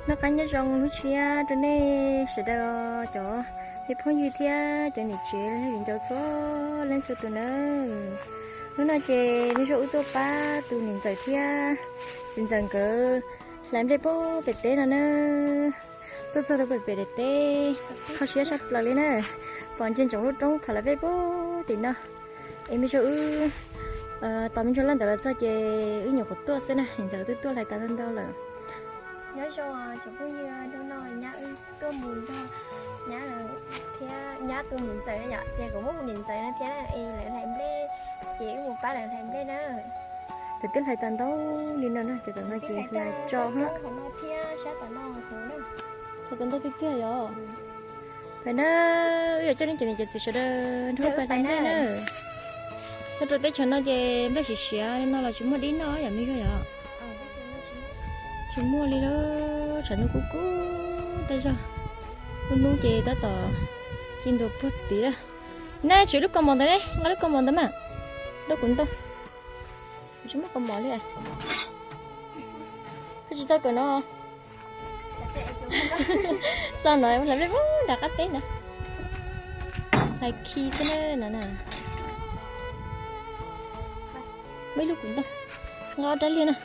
Noj qab nyob zoo hnub tshiab rau nej sawv daws cov phooj ywg thiab cov niam tsev viv ncaus txhua leej txhua tus nawb. Hnub no ces me zog wb tuaj pab tus niam ntxawm thiab txiv ntxawm nkawd hlais nplej puag pem teb no na. Tuaj txog rau pem pem daim teb kho siab tshaj plaws li na. Pom ntsia ntsoov lub roob phom lawv peb puag tim no. Es me zog wb tos me zog laj ntawd los txog ces wb nyuam qhuav tuaj xwb na, niam ntxawm twb tuaj hlais tas ntau lawm. Nyob zoo tsoom phooj ywg, hnub no nyab wb tuaj mus nrog nyab lawv thiab nyab tus niam ntxawm yom, ces kuv muab hu niam ntxawm no thiab es lawv hlais nplej, ces wb mus pab lawv hlais nplej na. Lawv twb hlais tas ntau li no na, ces tam no ces hlais tso hab. Hlais tas ntau tiag tiag yom. Pais na, wb yuav coj nej cov niam cov txiv sawv daws nrog pais hlais nplej na. Nyob rau teb chaws no ces nplej siav siav no los tsis muaj dib noj yom me zog yom. Tsis muaj li lawm, tshav ntuj kub kub tej zog. Lub hnub ces tab tom ci ntua puag tid lawm. Neb tshuav lub kaus mom ntawd ne, nqa lub kaus mom ntawd mas rau kuv ntau. Kuv tsis muaj kaus mom li. Koj tsis txawj kawm no. Txog no hlais nplej nram qab teb ntag. Hlais khi xwb na no na. Muaj ib lub kuv ntau. Nqa ob rab liag na.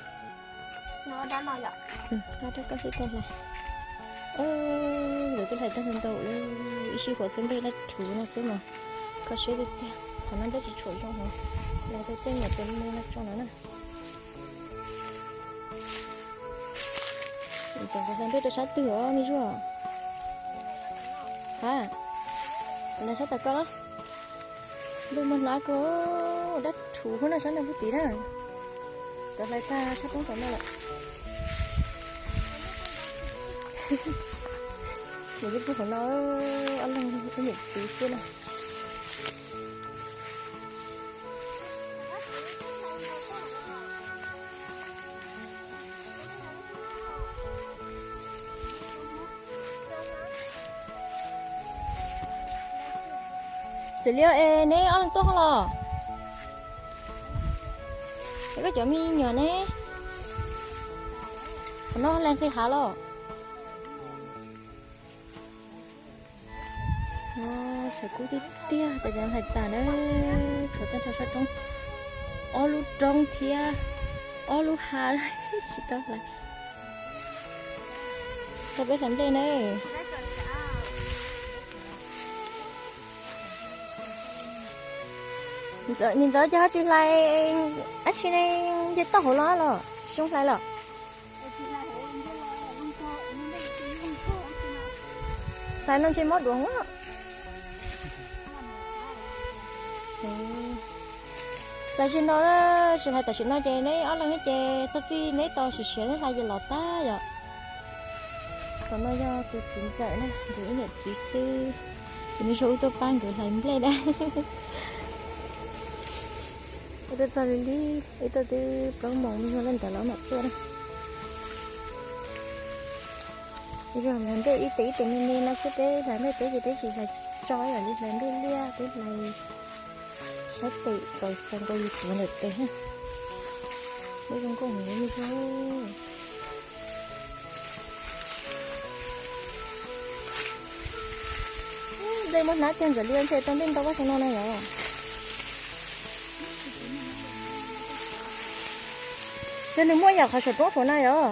Nqa rab koj xwb koj hlais. Lawv twb hlais tag ntau lawm, ib sij huam txhua nplej dab rhuv no xwb mas kho siab tiag tiag. Qhov no nplej tsis tshua zoo heev, hlais tej nyuam tus me no tso no na. Tseem hlais nplej rau sab twg os me zuag? Ha, hlais sab tom koj los? Ntuj muaj hnab kawg, dab rhuv hub no sab nraud puag tid na. Cov hlais tag sab roob tom no lawm. Nws twb pw hauv no, ob leeg ib niam txiv xwb na. Txiv Liab es neb ob leeg tuaj hov los? Es koj cov me nyuam ne? Qhov no leej nqis hav los? Tshav kub tiag tiag, cov cov hlais tas na, tshuav tag nrho sab roob. Ob lub roob thiab ob lub hav tsis tau hlais. Rau peb hlais nplej na. Niam ntxawm ces ho tsis hlais dab tsi ne, nce toj hauv los los tsis zoo hlais los? Hlais no ntshe mob duav hov. Tam sim no, tsis hlais tam sim no ces neb ob leeg ces txog txij neb tau siav siav neb hlais ces los tag yom. Tom no yog tus txiv ntxawm na, nkawd ib niam txiv xwb, ces nws zoo wb tuaj pab nkawd hlais nplej na. Wb tuaj txog li li, wb tuaj twb plaub moos me nyuag lawm ntawd los mam tuaj na. Yog hlais nplej ib tes ib tes me me no xwb, peb hlais nplej peb ces peb tsis hlais tso yam li hlais nplej liaj, peb hlais sab tes kom txaus nkaus yus tuav ntawm tes na. Nplej zoo nkauj heev li me tub. Nplej muaj hnab tiag ntxawm li ntshe tau nplej ntau vaj xeev no na yom. Yog nws muaj yam qhov saum roob saum na yom.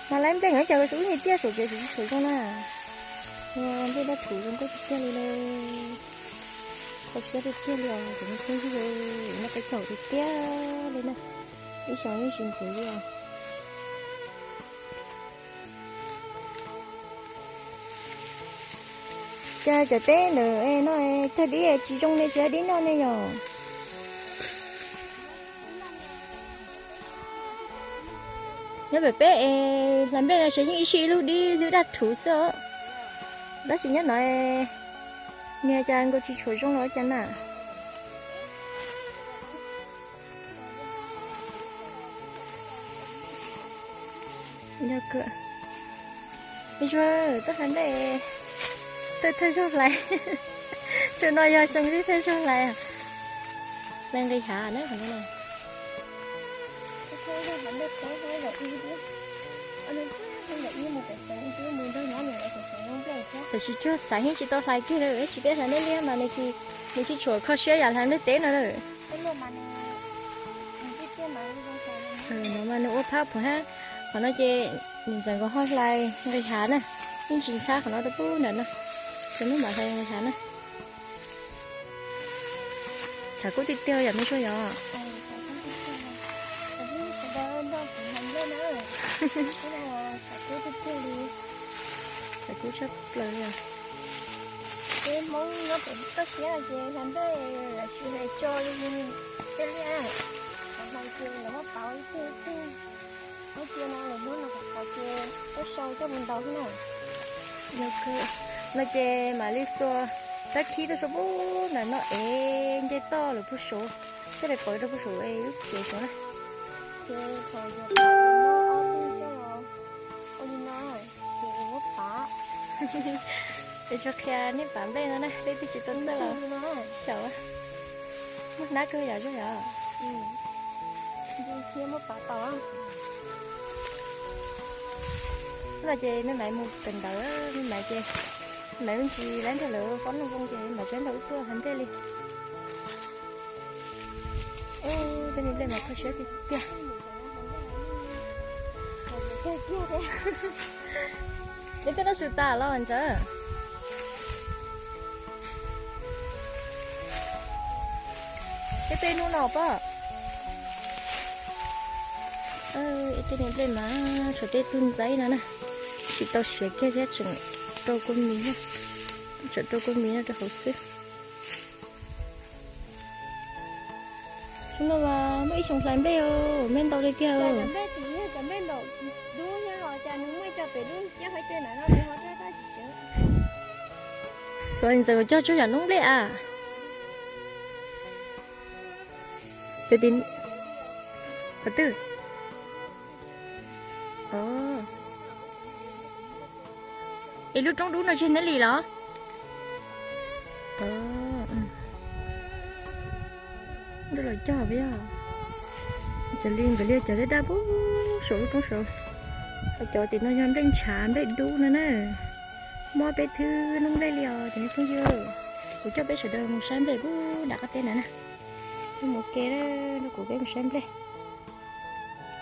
Mas lawv nplej heev ces wb nyiam tiaj saum tsev saum zoo na. Nplej dab rhuv zoo nkauj tiag tiag li lauj. Kho siab tiag tiag li os cov me phooj ywg, noj peb caug tiag tiag li na. Ib xyoos yeej tsis ntxeev li os. Cas cov teb ntawm no cog dib tsis zoo ne, tsis hab dib noj ne yom. Nyob pem peb es hlais nplej no ces yeej ib sij ib lub dib hlwb daj rhuv xwb os. Tab sis nyob no niag cas nkaus tsis tshua zoo los cas na. Yog kawg, me tub, tub hlais nplej, thawj zaug hlais. Xyoo no yog xyoo thawj zaug hlais, hlais nqis hav na. Tam sis tsuag xav yeej tsis tau hlais kiag lawm, tab sis peb hlais nplej liaj mas nws tsis tshuav kho siab yam hlais nplej teb no lawm. No mas nws ua phab phuam hab, qhov no ces nws ntxeev nkaus ho hlais nqis hav na, yeej tsis ntxhab qhov no rau pub ntawm no, ces nws mam hlais nqis hav na. Tshav kub tiag tiag yom me tub yom. Tshav kub tshaj plaws li. Peb Hmoob nyob pem toj siab ces hlais nplej los sis hlais tso li tej liaj, hlais ces lawv muab pauv ib tug ib tug. Muab cia no lawv muab no qhov ces muab sau coj mus ntaus xwb na. Yog kawg, no ces mam li xuas sab khib tuaj saum pub ntawm no es nce toj lawm puag saud, thiaj li pom rau puag saum lub tsev saud na. Ces thaum yog muab ob tug coj los ua li no, ces muab pav. Es tsuas qhia nej pav nplej no na, leej twg tsis tau txawj los xyaum. Muaj hnab kawg yom Zuag yom. Muaj ces me maiv mus pem ntawd, me maiv ces, me maiv me ntsis lab nrog lawv fob noog zoo ces me maiv tsis nrog wb tuaj hlais nplej li. Tej me nplej mas kho siab tiag tiag. Neb twb noj su tas los ntxawm? Tej nplej no pob. Tej me nplej mas tshuav tej tug ntxaib no na, tsis tau siav kiag thiab tseem rau kua mis, tseem rau kua mis no rau hauv xwb. Xyoo no mas muaj ib xyoo hlais nplej, nplej ntau li tiag. Ntxawm cog tsuag yam noob nplej a. Qhov twg? Es lub roob dub no tseg neb li los? Los cog, cov li nkawd li cov daj daj pub saum lub roob saud. Cov tim no yog nplej ntshav nplej dub no na. Mob peb thwb noob nplej li os cov me phooj ywg. Kuv coj peb sawv daws mus saib nplej pub nram qab teb ntawd na. Mus ua ke, nrog kuv peb mus saib nplej.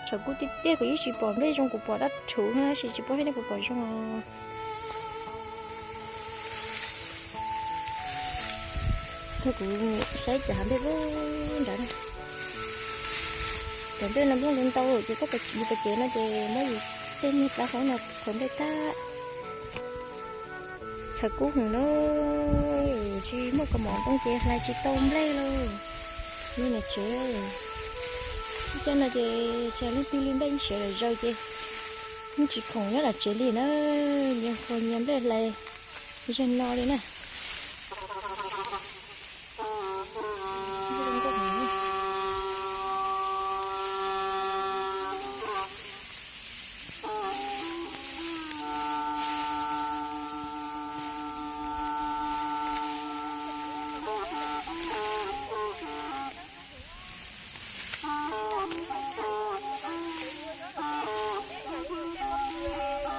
Tshav kub tiag tiag, kuv yeej tsis pom nplej zoo, kuv pom dab rhuv no tab sis tsis paub thiab nej puas pom zoo os. Thaum kuv saib cov hav nplej pub nrad na, cov nplej no nplooj ntau ntau ces koj mus pem kev no ces muab yus tej niag plab hauv no khaws nplej tag. Tshav kub heev na, tsis muaj kaus mom ntoo ces hlais tsis tau nplej lauj. Nyob niam tsev, ib co no ces tsam leej twg li nplej siav lawm zaws ces yeej tsis khoom nyob nram tsev li na, nyias khaws nyias nplej hlais zaum no li na.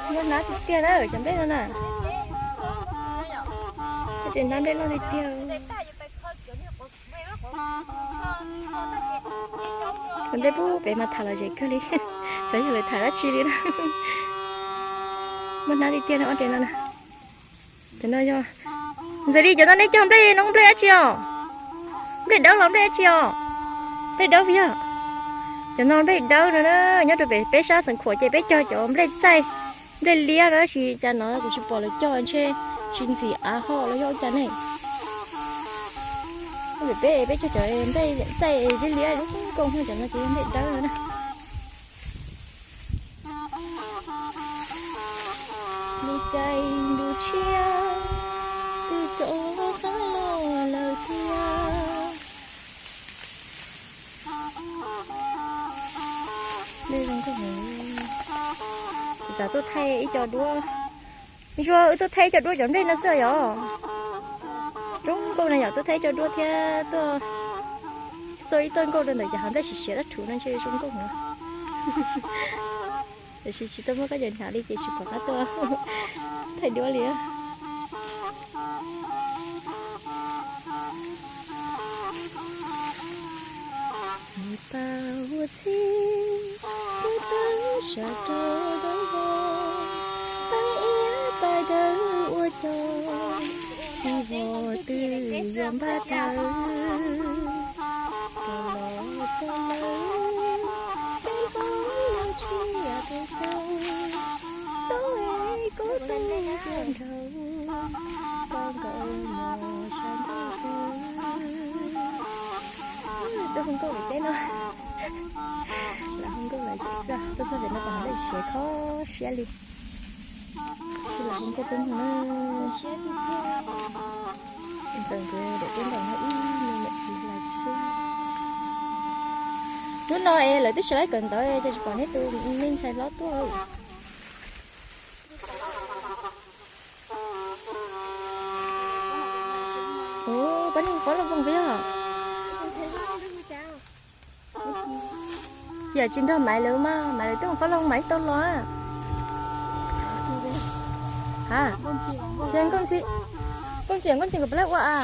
Muaj hnab tiag tiag na cov nplej no na. Tej hnab nplej loj tiag tiag. Cov nplej pub pem mas tham lom zem kawg li, xyov yog lawv tham dab tsi li na. Muaj hnab tiag tiag na ob tsev no na. Cov no yog, ntxawm li cov no nej cog nplej no nplej dab tsi os? Nplej dawb los nplej dab tsi os? Nplej dawb yog. Cov no nplej dawb no na, nyob rau pem peb sab Xeev Khuam ces peb cog cov nplej txaij, nplej liab no tab sis cas no kuv tsis pom lawv cog, ntshe tsis ntxim av hos los yog ua cas ne. Pem peb, peb cog cov nplej txaij liab liab zoo nkauj, cov no ces yog nplej dawb no na. Ntuj caij ntuj tshiab, twb rov qab los lawm tiag. Kuv xav tuaj thaij ib co duab. Zuag, wb tuaj thaij ib co duab cov nplej no xwb yom. Zoo nkauj no yom, tuaj thaij ib co duab thiab tuaj xua ib txoj nkauj rau ntawm cov hav nplej siav siav dab rhuv no ntshe zoo nkauj heev. Tiam sis tsis tau muaj koj cov hnav li ces tsis pom qab tuaj thaij duab li. Nws tau ua txhib, nws tau sawv rau dawb vog, tais iab tais dawb ua cog, txiv vog twb yuav npaj tawm, rau los rau lawm, peb npab los tsis yam rau rau, tau es koj twb ua nraug, tau nkaus mos sab ntuj twg. Tuaj hu nkauj pem teb no. Lam hu nkauj lom zem xwb, tuaj txog pem no ces hav nplej siav kho siab li. Lam hu nkauj peb mus na. Ntxawm nkawd daim teb ntaus no ib me nyuam tiv lais xwb. Hnub no es lawv twb sawv lawm kawm ntawv ces tsis pom neb tus me ntxhais hlob tuaj. Ua pab neeg fob looj voos puas yog? Cia tsis nrog Maiv lawv mas, Maiv lawv twb mus fob looj Maiv tau los. Ha, tsis nkauj ntxhi, nkauj ntxhi, nkauj ntxhi nkawd puas laj ua a?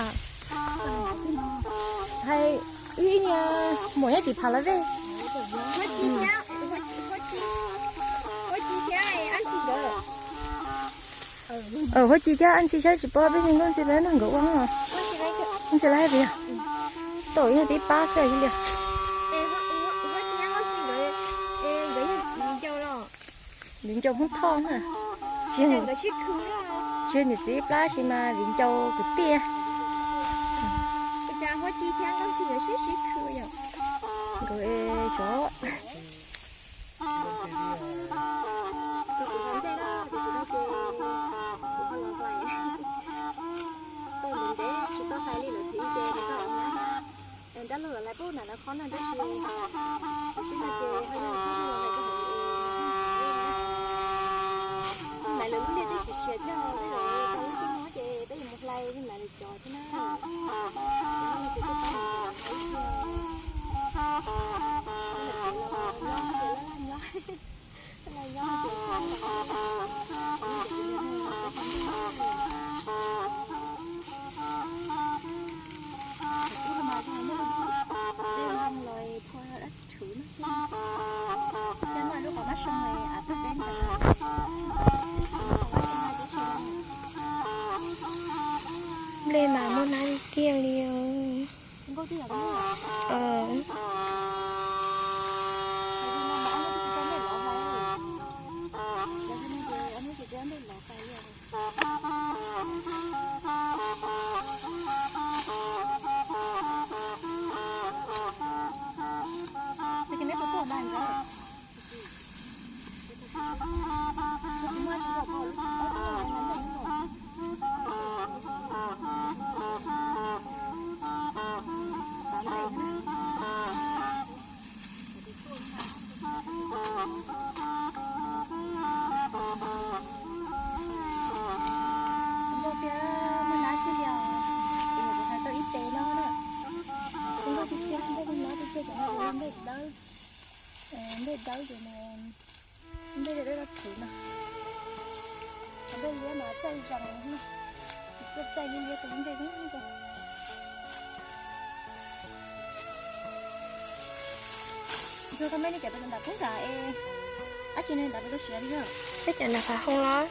Hais ib niag muam nyob tim phav lawv vej. Huab Ci thiab Ab Ntxhi saib tsis paub peb me nkauj ntxhi peb nrog nkawd ua. Nkauj ntxhi lawv hais tias tau ib niag tib pab xwb cia li. Viv ncaus Hmoob Thoj na. Tsis yog niam txiv plab si mas viv ncaus kwv tij. Nkawd xyov. Tus kuv hais ntej na, tiam sis no ces kuv ho los hlais. Tej ntev ntev tsis tau hais li lawm, thiv ces nws tau hais na. Dab laug los lais pub nram no qhov no tab sis, tiam sis no ces ho yog dab laug los lais rau hauv es Maiv lawv lub liaj twb siav siav thiab, tej zaum tau lub caij no ces peb yuav mus hlais Maiv lawv cov thiab na. Ces no ces twb pab Maiv lawv hlais ib pliag, peb lawv los nyob ces laj laj nyob. Ub, mas zoo li dej los phua dab tshwv no thiab. Thiab muaj lub qhov mab soo av tag teb ntawd, lub qhov mab soo no tib si. Nplej mas muaj nab tiag li os. Nkauj tiag, muaj nab tiag li os. Kuv hais tau ib tes no na. Nkauj tiag tiag, nkauj nab tiag tiag, cov no nplej dawb. Nplej dawb ces nplej dawb dawb khwv no. Nplej liab mas txaij zees na. Txaij txaij liab liab tus nplej zoo nkauj. Ntsuag, koj meb nej cov pem nram pub nrad es, dab tsi nws nrad pem tau siav li os? Peb cov nram phav hoo los?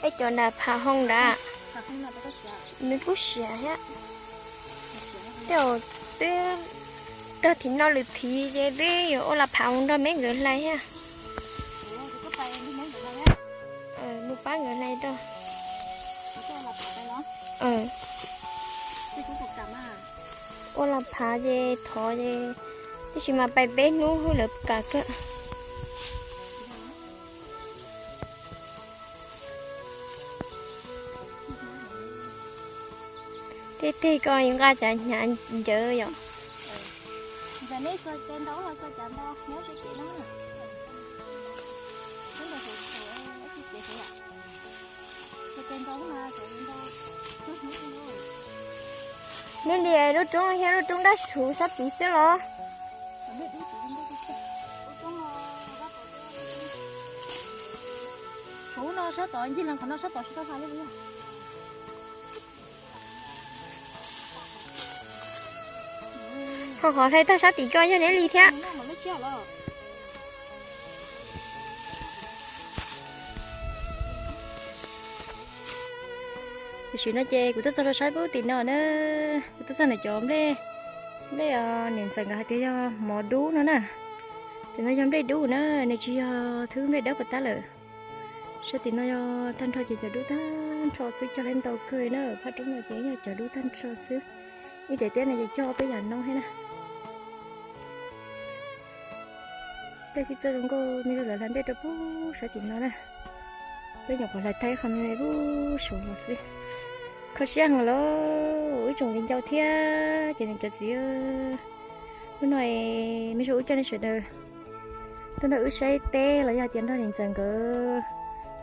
Peb cov nram phav hoo nrad, nws kuj siav thiab. Tej zaum twb tag thim no lwm thim ces twb yuav ua las phav mus nrog meb nkawd hlais thiab. Mus pab nkawd hlais rau. Ua las phav ces thov ces, tab sis mas pais peb hnub lawv kam kawg. Tej teg ko yus nqa cas hnyav ncawv yom. Neb li lub roob thiab lub roob dab suv sab tid xwb los? Qhov no sab tod ncig lees qhov no sab tod tsis tau hla li. Ho qhov hlais tag sab tim ko yog neb li thiab. Tam sim no ces kuv tuaj txog rau sab pub tim no na, kuv tuaj txog ntawm cov nplej, nplej niam ntxawm nkawd hais tias yog mov dub no na. Cov no yog nplej dub na, nws tsis yog thwb nplej dawb puas tab lawm. Sab tim no yog tag nrho ces cov dub tag nrho xwb, cog lab ntau kawg na, phab roob no ces yog cov dub tag nrho xwb. Ib daim teb no ces cog peb yam no thiab na. Tej txiv txawj zoo nkauj me zog lawv hlais nplej rau pub sab tim no na. Peb nyuam qhuav hlais tag ib qho me pub saum los xwb. Kho siab heev los ib tsoom viv ncaus thiab ces niam cov txiv, hnub no me zog ua coj nej sawv daws tuaj nrog wb saib teb los yog tias nrog niam ntxawm nkawd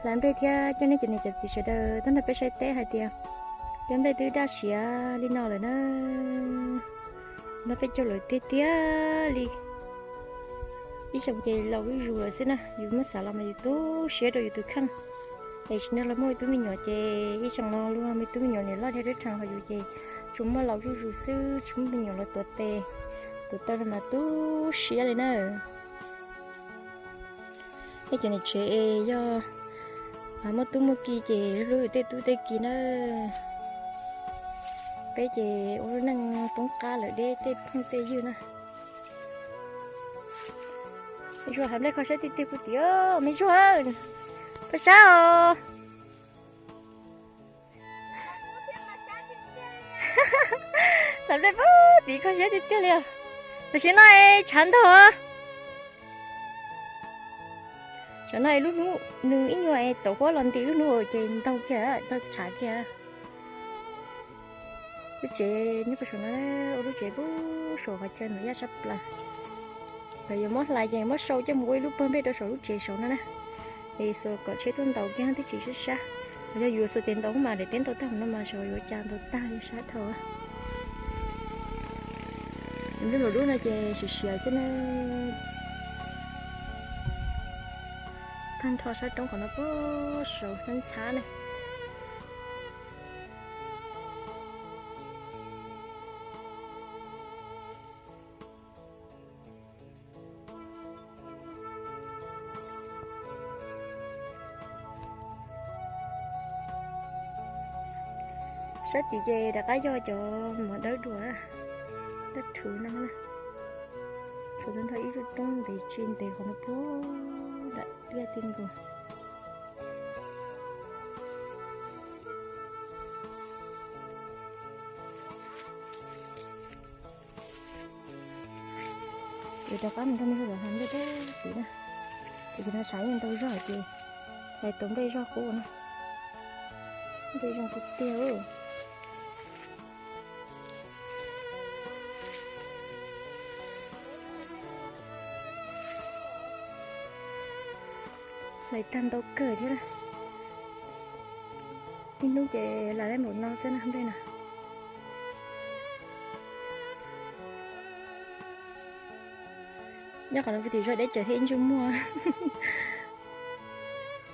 hlais nplej thiab coj nej cov niam cov txiv sawv daws tuaj nrog peb saib teb hais tias cov nplej twb daj siab li no lawm na. No peb caug lawm tiag tiag li. Ib xyoos ces laus zuj zus lawm xwb na, yus muab xav los mas yus tu siab rau yus tus kheej. Es tsis nrog luag muaj ib tug me nyuam ces ib xyoos no luag me tub me nyuam niam loj thiab dab rheev hos yus ces tsuas muaj laus zuj zus xwb, tsis muaj me nyuam los tuav tes tuav taw no mas tu siab li na. Nej cov niam tsev es yog muaj tub muaj ki ces hlub hlub yus tej tub tej ki na. Peb ces ua lub neej poob qab lawm deb tej phooj tej ywg na. Me Zuag, hlais nplej kho siab tiag tiag kuv tias, me Zuag, kho siab os. Hlais nplej pub tid kho siab tiag tiag li os. Tam sim no es tshav ntaug. Tsam no es lub hnub nws ib nyuag es tau huab los nti lub hnub ces ntaug kiag, ntaug tshav kiag. Lub tsev nyob puag saum no, ua lub tsev puag saum qhov chaw ntawm yaj sab plaws. Lawv yuav muab hlais ces muab sau coj mus ua ib lub pawg nplej rau saum lub tsev saum no na. Es xuas kom tsheb tuaj ntaus kiag twb tsis sab sab. Los yog yus xuas tes ntaus mas daim teb ntaus tag no mas saum yuav cas ntaus tag li sab dhau. Cov nplej hluas dub no ces siav siav thiab na. Tag nrho sab roob qhov no puag saum ntxhab ntxhab na. Sab tid ces rov qab yog cov mov dawb dua, dawb rhuv no na. Tshuav tag nrho ib tsob roob ntev tsis ntev qhov no puag nram tiaj ti nkaus. Ces rov qab mus nrog me Zuag lawv hlais nplej deb tid na. Ces no tshav yeej ntau zog ces hlais tau nplej zog qub na. Nplej zoo tiag tiag. Hlais tag ntau kawg thiab na. Ib hnub ces hlais li npaum no xwb na nplej na. Nyob qhov no kuv tim zog deb tsawv thiab ib ntsej muag.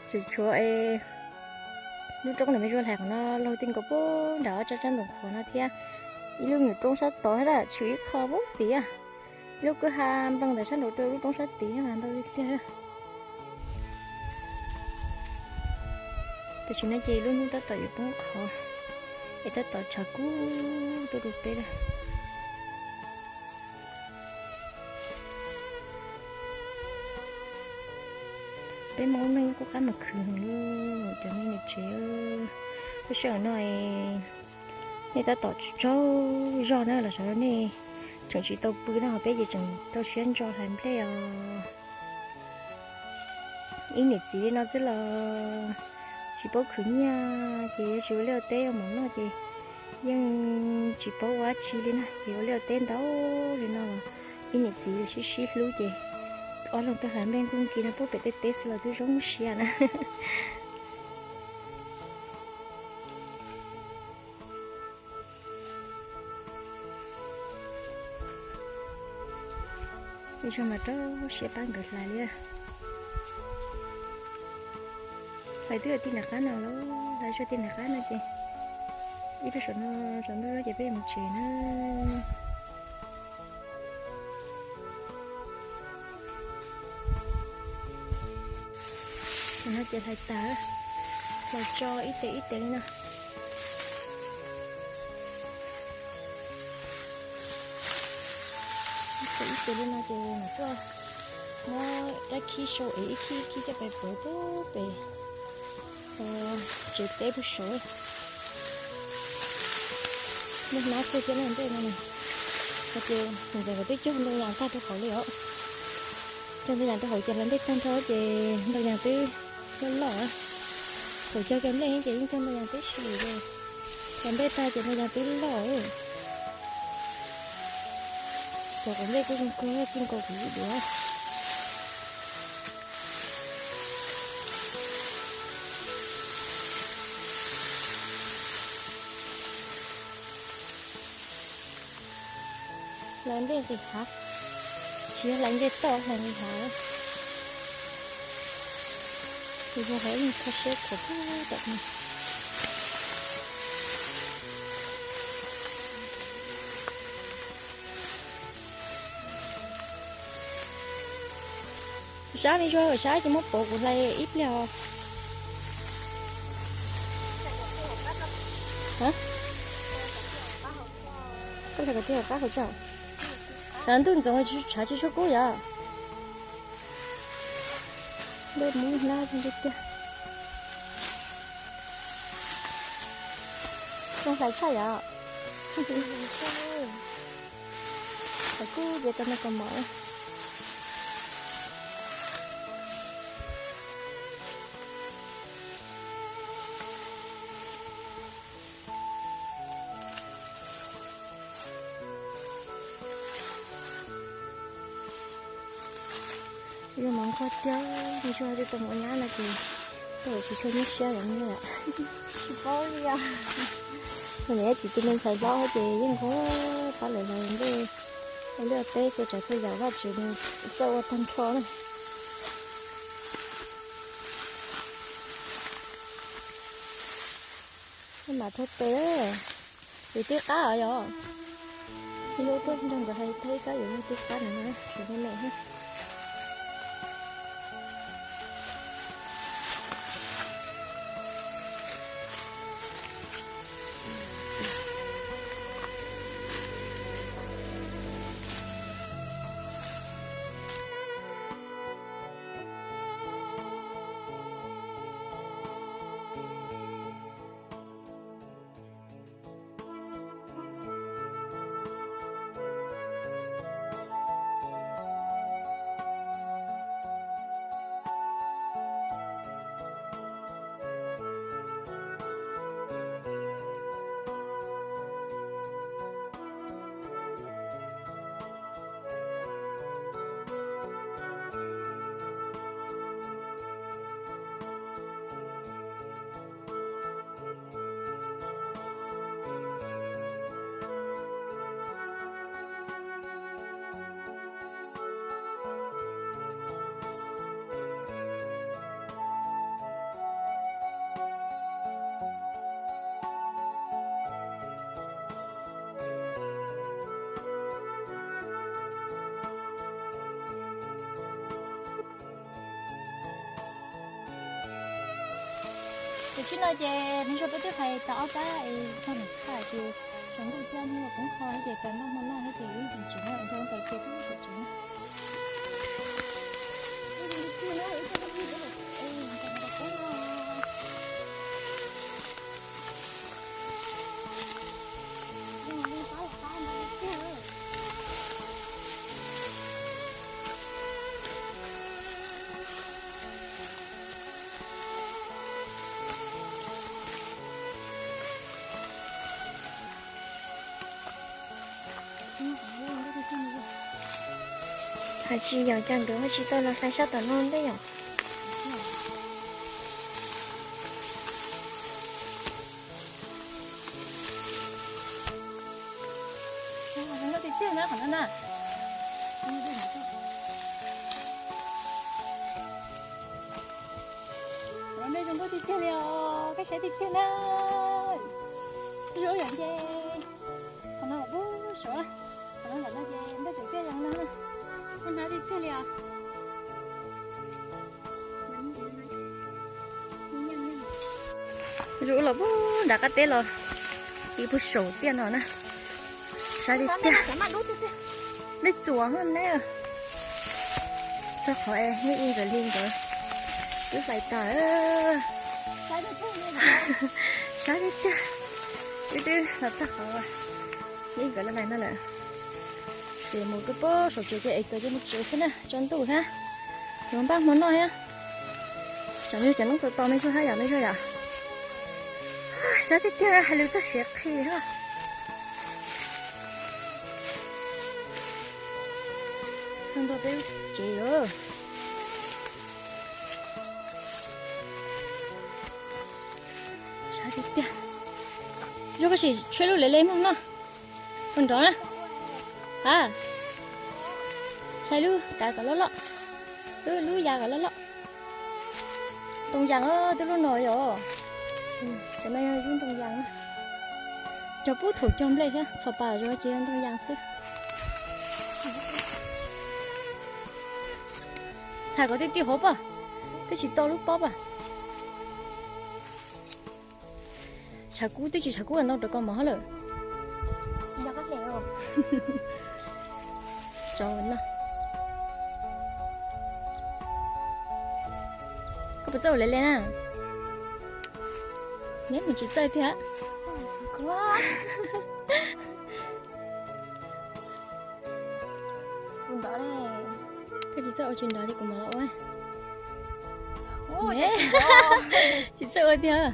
Tseem tshuav lub roob ntawm me Zuag hlais qhov no laug ti nkaus puag nram ob tsab tsab ntoo qhuav no thiab. Ib lub nyuam roob sab tod thiab, tshwm ib qho puag tid. Ib lub kwj ha nplooj ntawm sab nraud rau lub roob sab tid mas ntau tiag tiag. Tam sim no ces lub hnub tab tom yuav poob qho, es tab tom tshav kub tuaj rau peb lawm. Peb Hmoob lub neej qub qab mas khwv heev li cov niam tsev. Lub sij hawm no nej tab tom tsaug zog na los xyov nej tseem tsis tau pw na, ho peb ces tseem tau siab ntso hlais nplej os. Ib niam txiv li no xwb los tsis paub khwv nyiaj ces yuav tsis ua liaj ua teb ua mov noj ces Yeej tsis paub ua dab tsi li na, ces ua liaj ua teb ntau li no los ib niam txiv sib sib hlub ces ob leeg tuaj hlais nplej nkuj nkis no puag pem tej teb xwb los twb zoo siab na. Ib zaug mas rau siab pab nkawd hlais li. Hlais twb yog tij nram qab no los, hlais zog tij nram qab no ces ib pliag saum no tsaus ntuj zog ces peb yuav mus tsev na. Tam no ces hlais tas, hlais tso ib tes ib tes li no. Ib tes ib tes li no ces mam tuaj muab rab khib sau es ib khib ib khib coj pais pov puag pem tsev teb puag saud. Nplej hnab kawg thiab na nplej no na. Ces ntxawm nkawd twb cog ntoo yas tag rau hauv li os. Cog ntoo yas rau hauv ces hlais nplej tag nrho ces ntoo yas twb loj loj. Thaum cog kiag nplej ces yeej cog ntoo yas tib si li. Hlais nplej tag ces ntoo yas twb loj. Cov quav nplej kuj zoo kawg, txij nkaus kuv ib duav. Hlais nplej nqis hav, tsis yog hlais nplej toj, hlais nqis hav. Tus yog hauv yeej kho siab khuav puag tom no. Sab me ntsuag, sab ces muab pauv kuv hlais ib pliag os. Koj hlais kom tiag qab hauv tso. Tshav ntuj ntxoov tshav tsis tshua kub yom. Ntuj muab hnab tiag tiag. Zoo hlais tshaj yom. Hlais kub ces tau noj kaus mom. Yog mov nquag tiag, yog tsis tau mov nyab no ces tau tsis tshua nyuaj siab yom ne. Tsis paub li os. Thaum niam txiv tus me ntxhais hlob ces yeej nquag pab lawv hlais nplej, ua liaj teb, txhua tsav txhua yam vaj tsev nws coj ua tag nrho na. Mam rhaub tes, yuav tib qab os yom. Ib hnub tuaj nrog nkawd hais thaij kab yuav tib qab no na, tsis me me thiab. Tam sim no ces nws zoo peb twb hais tau ob pab es txog nws txhaj ces tsaus ntuj thiab nws los poob qho ces pab noj hmo noj thiab ces ib tsoom tsev no es nrog pais cia tub tsoom tsev no. Hais tsis yog cas nkawd ho tsis tau los hlais sab tom no ntej yom. Zoo nkauj tiag tiag na qhov no na. Qhov no zoo nkauj tiag tiag li os, koj saib tiag tiag na. Zoo yam nce. Qhov no los pub suav, qhov no los no ces npaj tseem tiaj zoo no na. Pub hnab tiag tiag li os. Zoo los pub nram qab teb los, ib pug saum tiaj no na. Sab tiag tiag. Neb txuas ne. Txog qhov es neb ib nkawd li nkawd twb hlais tas. Sab tiag tiag. Wb twb los txog qhov neb nkawd los hlais no lawm. Ces mus rau pem saum tsev ces es kawg ces mus tsev xwb na, tsaus ntuj thiab. Yuav npaj hmo noj thiab. Tsam me tsev noob txom txom me txhua hab yom, me txhua yom. Sab tiag tiag, hais lus txog siav qhi hab. Tag ntua peb lub tsev os. Sab tiag tiag. Zoo koj sim tshuab lub le le mog no. Ua nrov na. A, hlais lub kav kom loj loj. Lub, lub yas kom loj loj. Ntoo yas os, twb lub no yom. Cov no yog lub ntoo yas na. Cog pub thaum cog nplej thiab, txhos pas zog ces yog ntoo yas xwb. Hlais kom tij tij hov pam, twb tsis tau lub pob pam. Tshav kub twb tsis tshav kub ntau rau koj mov hab lawm. Sav no. Koj puas txawj ua le le na? Neb mus tsis txawj tiag. Koj tsis txawj ua tsis nrov ces kuv mam los ua. Tsis txawj ua tiag.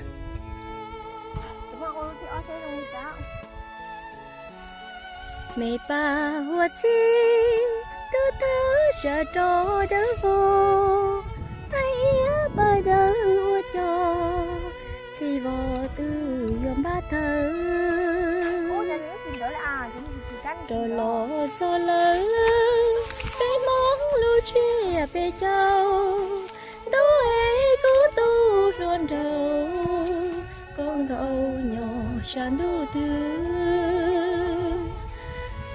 Me pab huab txhib, tub tawb sawv rov dawb vog, pab iab pab dawb ua cov txhij vog twb yuav npab tawg. Rov los txog lawm, peb Hmoob lub tsiab peb caug, ntuj es kuv tus hluas nraug, koj nkaum nyob sab ntuj twg.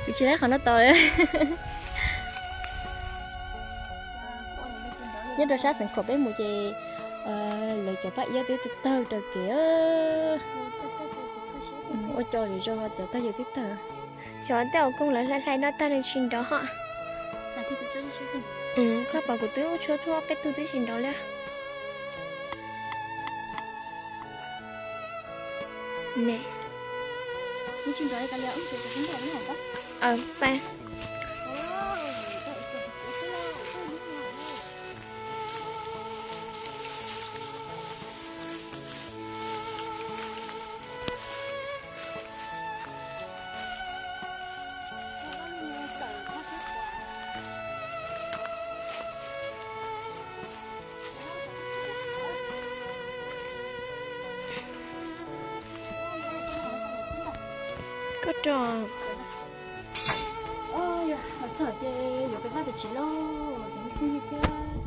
Kuv tsis laib qhov no tau. Nyob rau sab xeev Khuam peb mus ces lawv cov paj iab twb tawg raws kev. Ua co zom zaws ho cov tawg yawg twb tawg. Cov tej zaum koog lawv hlais hlais no tag nws tsis nrov hos. Koj pom kuv twb tshuab tshuab peb tug twb tsis nrov li. Ne. Koj rau. Txog ces yuav peb pab pem tsev lauj, peb phooj ywg thiab.